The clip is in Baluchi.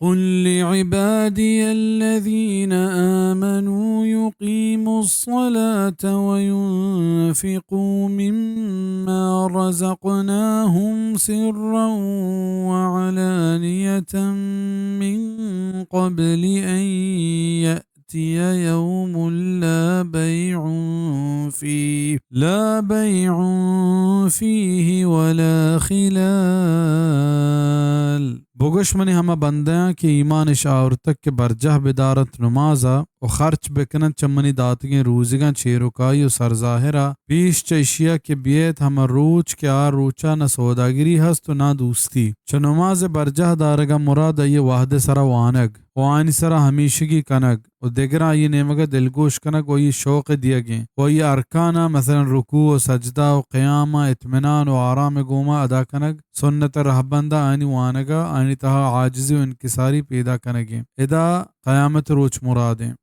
قل لعبادي الذين آمنوا يقيموا الصلاة وينفقوا مما رزقناهم سرا وعلانية من قبل أن يأتي يوم لا بيع فيه، لا بيع فيه ولا خلال. بگوش منی ہما بندیاں کہ ایمان اش آورتگ کہ برجاہ بدارنت نمازا و خرچ بکننت چہ منی داتگیں روزگاں چیروکائی و سرظاہرا، پیش چہ اشیا کہ بیئیت ہما روچ کہ آ روچا نہ سوداگری ہست و نہ دوستی. چہ نماز برجاہ دارگا مراد آئی وہد سرا وانگ و آنی سرا ہمیشگی کنگ و دگراں آئی نیمگا دلگوش کنگ و آئی شوق دیگیں و آئی ارکانا، مثلاً رکوع و سجدہ و قیاما اطمینان و آرام گوما ادا کنگ، سنت رہبندا آنی وانگا آنی تہا عاجزی و انکساری پیدا کنگیں. ادا قیامت روچ مرادیں.